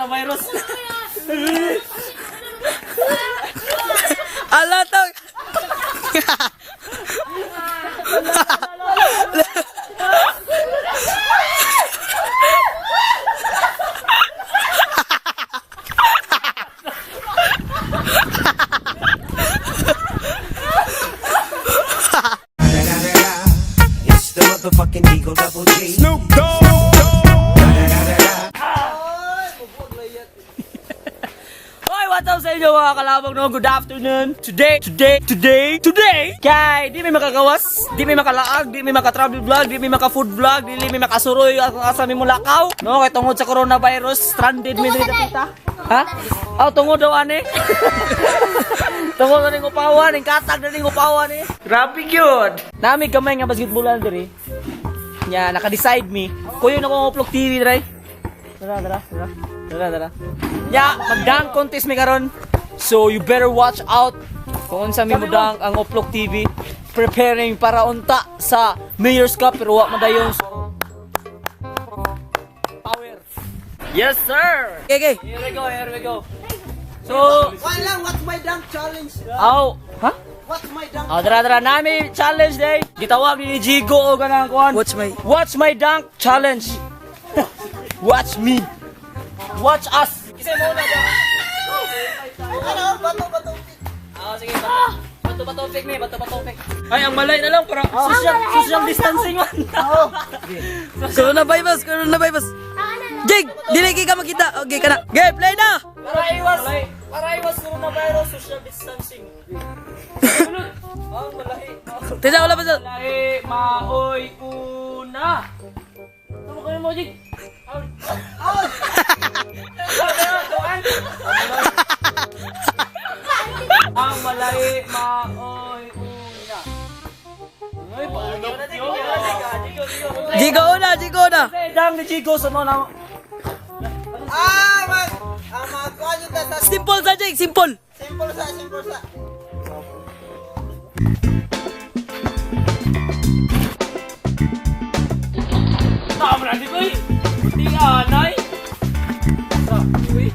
Coronavirus. Ala to. It's the motherfucking Eagle Double G. Snoop Dogg. Hoy, what's up sa inyo, mga kalabang, no? Good afternoon. Today, today, today, today! Kay, di may makagawas, di may makalaag, di may maka-travel vlog, di may maka-food vlog, di may makasuroy, asa may mulakaw. No, kay tungod sa coronavirus, stranded mi diri kita. Ha? Oh, tungod daw ani. Tungod na ning upawan, ning katag na ning upawan ni. Grabe gyud. Nami gamay nga basketballan diri. Nya, naka-decide mi. Kuyo na kong Uplok TV diri. Tara, tara, tara. Tara, tara. Ya, mag-dunk contest mi karon. So you better watch out kung unsa mi mo-dunk ang Uplok TV preparing para unta sa Mayor's Cup pero wa man dayon. So, power. Yes, sir. Okay, okay. Here we go, here we go. So, Wala lang, what's my dunk challenge? aw, ha? What's my dunk? Aw, tara, tara, nami challenge day. Gitawag ni Jigo o ganang kuan. Watch my Watch my dunk challenge. Watch me. Watch us. Isa mo na ba? Ano? Bato, bato. Ah, sige, bato. Bato bato pick me, bato bato pick. Ay, ang malay na lang para social social distancing man. Coronavirus, coronavirus. Jig, dili kay ka makita. Okay ka na. Okay, play na. Para iwas coronavirus, social distancing. Sulod. Ah, malahi. Tisa wala pa sa. Malahi, maoy una. Tama kayo mo, Jig. Out. Ang malay maoy una. Ay, paunap yun. Jigo una, jigo una. Dang ni Jigo sa mga Ah, mag... Ah, magkuhan yung data. Simple sa Jig, simple. Simple sa, simple sa. Tama na dito eh. Buti anay. Sa, uy.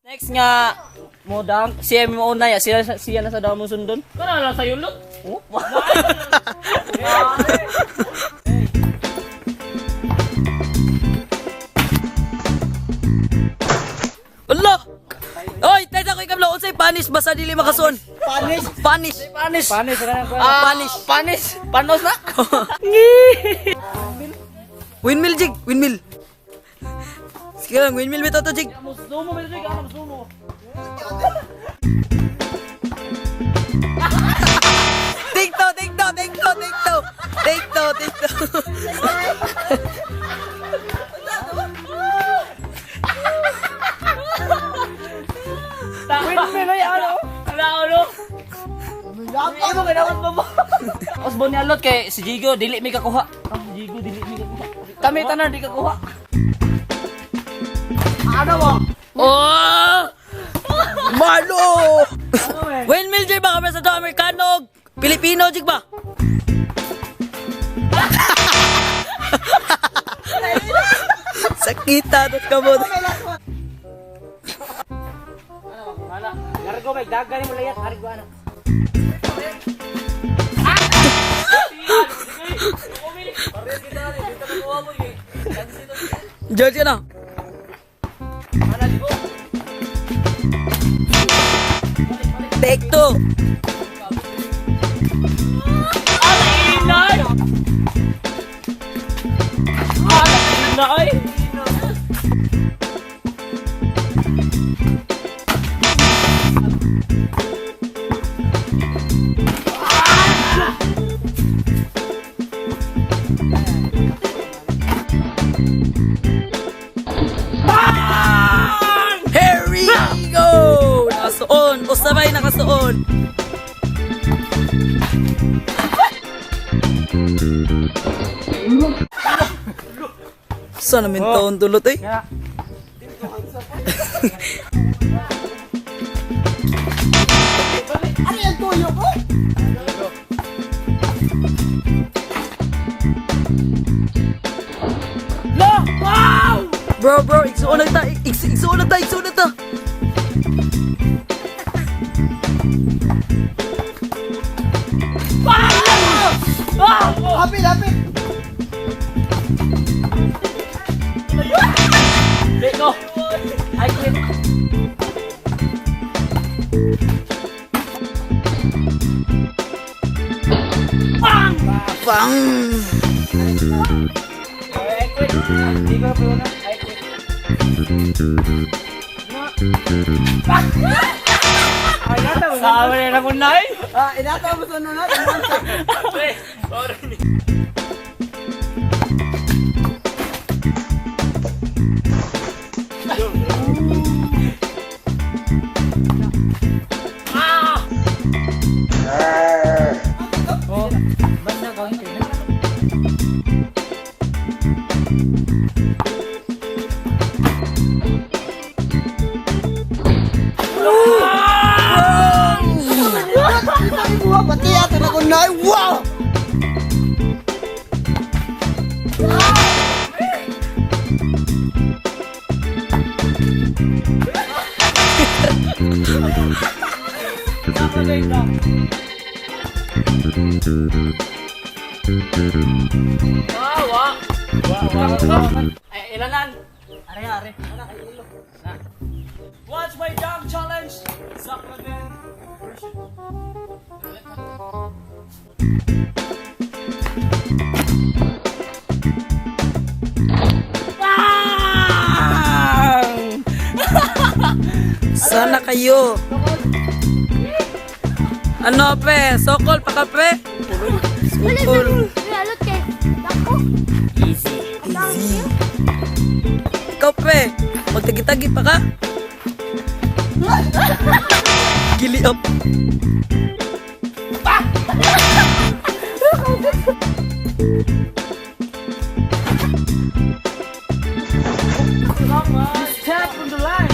Next nga mo dang siya mo una ya siya siya na sa damo sundon. Kana lang sa yulot. Oh. Allah. Oy, tesa ko ikamlo unsay punish basta dili makasun. Punish? Punish. Panis. Panis ka na. Ah, Panis. Panis. Panos na. Windmill Jig, windmill. Sige lang, windmill bitaw to Jig. Musumo mo dito, ano musumo. Take two, take two, take two, take two. Take two, take two. Windmill ay ano? Ala ano? Imo ganawas mo ba? Osbon ni Alot kay si Jigo dili mi kakuha. Ah, Jigo dili mi kakuha. Kami tanan di kakuha. Ano mo? Oh! Malo! Windmill Jig ba kami sa to Amerikano og Pilipino Jig ba? Sakita tot kamot. Largo may dagan mo layat hargo ana. George ka na. Take two. Inay! Ah, inay! Here we go! Nasuon, usa. Sabay nakasuon. Sana min taon dulot eh. Ano yung tuyo ko? Bro, bro, igsuon na ta. Igsuon na ta, igsuon na ta. Hapit, hapit! Let go. I quit. Bang! I quit. Hindi ko na I quit. Sabi na ko na eh. Ah, inata mo sa nunat. Sorry. Ibuha, pati ato na kung na. Wow! Wa, wa, wa. Ay, ilanan. Are, are. Watch my dunk challenge. Zach Levin. Bang! Sana kayo. Ano pe? Sokol pa ka pe? Sokol. Alot kay Dako. Easy. Easy. Ikaw pe, magtagi-tagi pa ka? Gili up. Step on the line.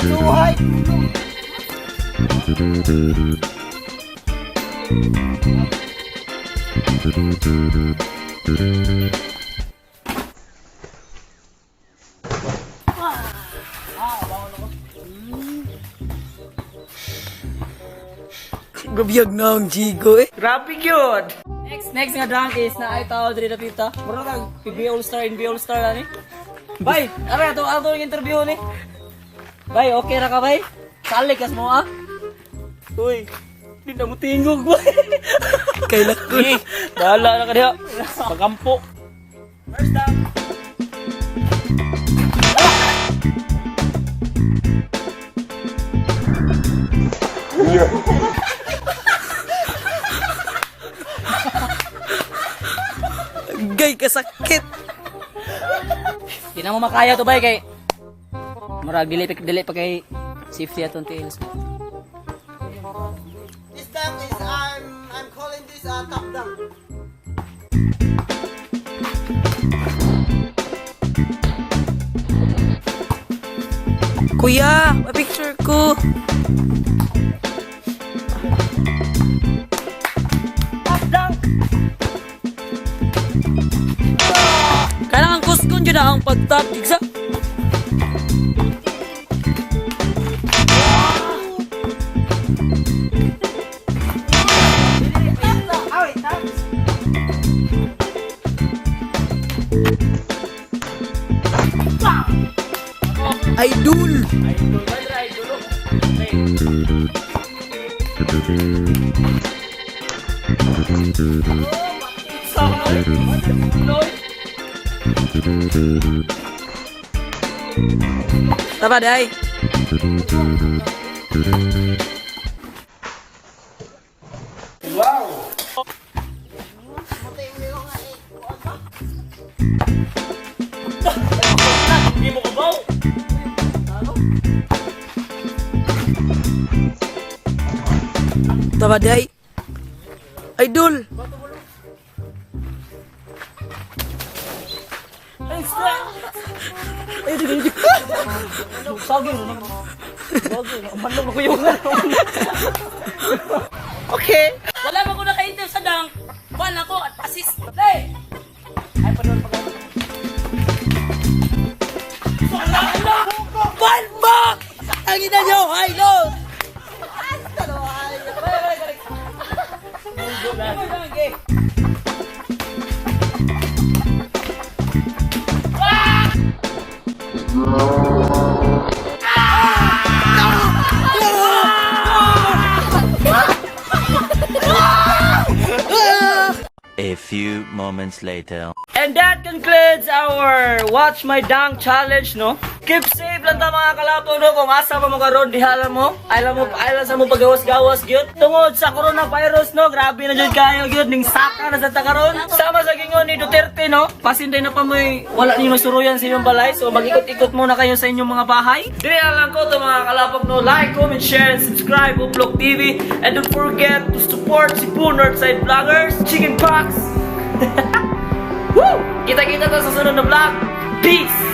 Tuhay! Gabiyag na ang Jigo eh. Grabe yun. Next, next nga dunk is na ay tao diri dapita. Mura kag PBA All Star, NBA All Star ani. Bay, ara ato ato yung interview ni. Bay, okay ra ka bay? Salik kas mo ah. Uy, di na mo tingog bay. Kailan ko. Eh, bahala na ka diha. Pagampo. First down. Gay kasakit. Di na mo makaya to bay kay murag dili pa dili pa kay safety atong tails. This time is I'm calling this top down. Kuya, pa-picture ko. Dunk! Kailangan kuskon dyan na ang pag-top. Jigsa. Idol! Idol ba idol? Okay. Tama, day. Hindi mo kabaw. Tama day. Idol. Ay, strike! Ay, di, di, di. Saging, no? Saging, manong ako yung Okay. Wala ba ko naka-interview sa dang? Kuan ako at assist. Hey! Ay, panon pa. Palma! Ang ina nyo, high low! A few moments later. And that concludes our Watch My Dunk Challenge, no? Keep safe lang ta, mga kalapo, no? Kung asa pa mo karon, dihala mo. Ayla mo, ayla sa mo pagawas-gawas, gyud. Tungod sa coronavirus, no? Grabe na jud kayo, gyud. Ning saka na sa ta karon. Sama sa gingon ni Duterte, no? Pasinday na pa mo'y wala ninyo masuruyan sa inyong balay. So, mag-ikot-ikot muna kayo sa inyong mga bahay. Dili na lang ko to, mga kalapog, no? Like, comment, share, and subscribe. Uplog TV. And don't forget to support Cebu Northside Vloggers, Chicken Pox. Woo! Kita-kita ta sa sunod na vlog. Peace!